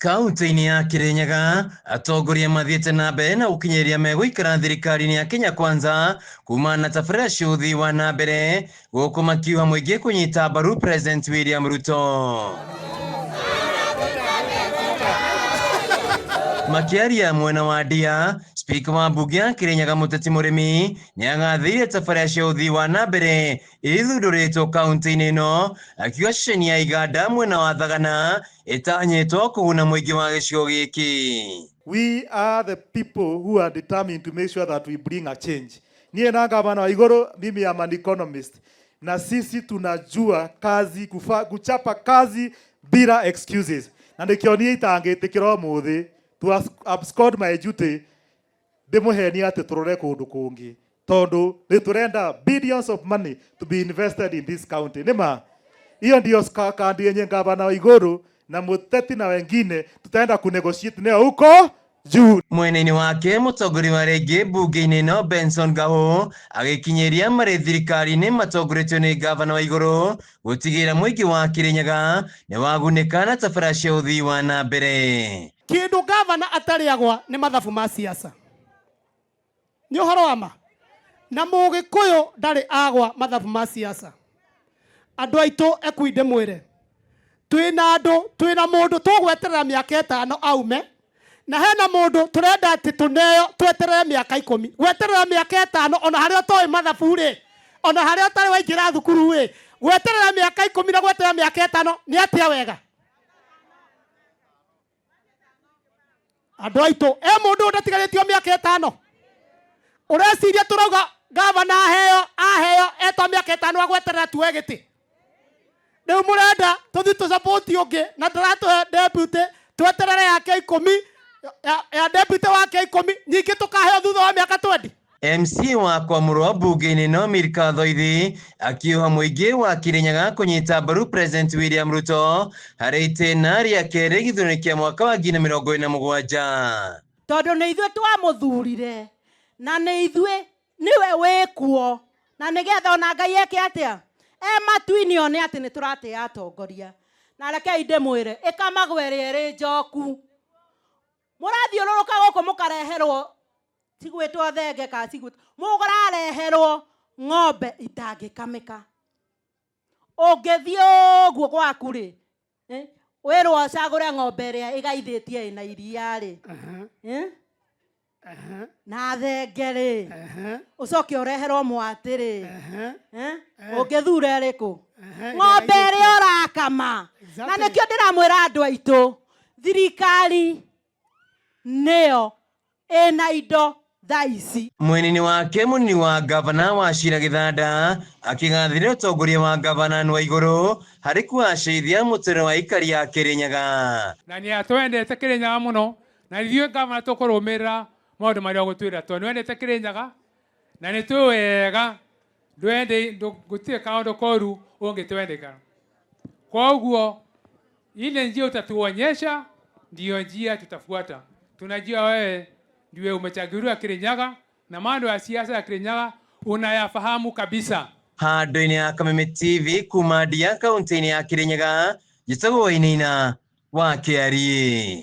Kaunti-inĩ ya Kirinyaga, atongoria mathiĩte na mbere na gũkinyĩria megũikara thirikari-inĩ ya Kenya Kwanza kumana na tabarĩra cia ũthii wa na mbere gũkũ makiuga mũingĩ kũnyita mbaru President William Ruto. Makĩaria mwena wa Ndia, Spika wa mbunge ya Kirinyaga Mũteti Mũrĩmi nĩagathĩire tabarĩra cia ũthii wa na mbere iria ithundũrĩtwo kaunti-inĩ ĩno, akiuga ceceni ya iganda mwena wa Thagana ĩtanyĩtwo kũguna mũingĩ wa gĩcigo gĩkĩ. We are the people who are determined to make sure that we bring a change. Niĩ na gavana wa Iguru, mimi am an economist. Na sisi tunajua kazi kufa, kuchapa kazi bila excuses. Na nĩkĩo niĩ itangĩtĩkĩra ũmũthĩ to abscond my duty ndĩmũhenie atĩ tũrore kũndũ kũngĩ tondũ nĩ tũrenda billions of money to be invested in this county. Nĩma hiyo ndio kandi yenye gavana wa Iguru na Muteti na wengine tutaenda kunegotiate nayo huko juu. Mwena-inĩ wake mũtongoria wa rĩngĩ mbunge-inĩ ĩno Benson Gahu agĩkinyĩria marĩ thirikari-inĩ matongoretio nĩ gavana wa Iguru gũtigĩrĩra mũingĩ wa Kirinyaga nĩ wagunĩka na tabarĩra cia ũthii wa na mbere. Kĩndũ gavana atarĩagwa nĩ mathabu ma siasa. Nĩ ũhoro wa ma. Na mũgĩkũyũ ndarĩ agwa mathabu ma siasa. Andũ aitũ ekui ndĩmwĩre. Twĩna andũ, twĩna mũndũ tũgweterera mĩaka ĩtano aume, na hena mũndũ tũrenda atĩ tũneo tweterere mĩaka 10. Gweterera mĩaka ĩtano ona harĩa ũtoĩ mathabu rĩ, ona harĩa ũtarĩ waingĩra thukuru rĩ, gweterera mĩaka 10 na gweterera mĩaka ĩtano nĩ atĩa wega? Andũ aitũ, e mũndũ ũndatigarĩtio mĩaka ĩtano. Ũreciria tũrauga gavana aheo, aheo etwa mĩaka ĩtano agweterera tuoe gĩtĩ. Rĩu mũrenda tũthiĩ tũsupport ũngĩ na ndĩratũhe deputy tweterere yake 10, ya deputy wake 10, ningĩ tũkaheo thutha wa mĩaka 20. MC wa kwamũrwo mbunge-inĩ ĩno Milka Thoithi akiuga mũingĩ wa Kirinyaga kũnyita mbaru President William Ruto harĩ itĩna rĩa kerĩ gĩthurano kĩa mwaka wa 2027. Tondũ nĩ ithuĩ twamũthurire na nĩ ithuĩ nĩwe wĩkuo na nĩgetha ona Ngai eke atĩa e matu-inĩ one atĩ nĩ tũratĩa atongoria. Na rekei ndĩmwĩre ĩkamagwo ĩrĩa ĩrĩ njoku. Mũrathiũrũrũka gũkũ mũkareherwo cigwĩtwo thenge kana cigwĩtwo mũrareherwo ng'ombe itangĩkamĩka. Ũngĩthiĩ ũguo gwaku rĩ, wĩrwo ũcagũre ng'ombe ĩrĩa ĩgaithĩtie ĩna iria rĩ, na thenge rĩ, ũcoke ũreherwo mwatĩ rĩ, ũngĩthura ĩrĩkũ? Ng'ombe ĩrĩa ũrakama. Na nĩkĩo ndĩramwĩra andũ aitũ, thirikari nĩyo ĩna indo thaa ici. Mwena-inĩ wake mũnini wa gavana wa Shira Gĩthanda akĩgathĩrĩria ũtongoria wa gavana wa Igũrũ harĩ kũgacĩrithia mũtũrĩre wa aikari a Kĩrĩnyaga. Na nĩ atwendete Kĩrĩnyaga mũno, na ithuĩ gavana tũkũrũmĩrĩra maũndũ marĩa ũgũtwĩra tondũ nĩwendete Kĩrĩnyaga na nĩ tũĩ wega gũtirĩ kaũndũ koru ũngĩtwendeka. Koguo ile njia utatuonyesha ndiyo njia tutafuata. Tunajua wewe ndiwe umechaguliwa Kirinyaga na mambo ya siasa ya Kirinyaga unayafahamu kabisa. Handũ-inĩ ya Kameme TV kuma Ndia kaunti-inĩ ya Kirinyaga, njĩtagwo Wainaina wa Kĩariĩ.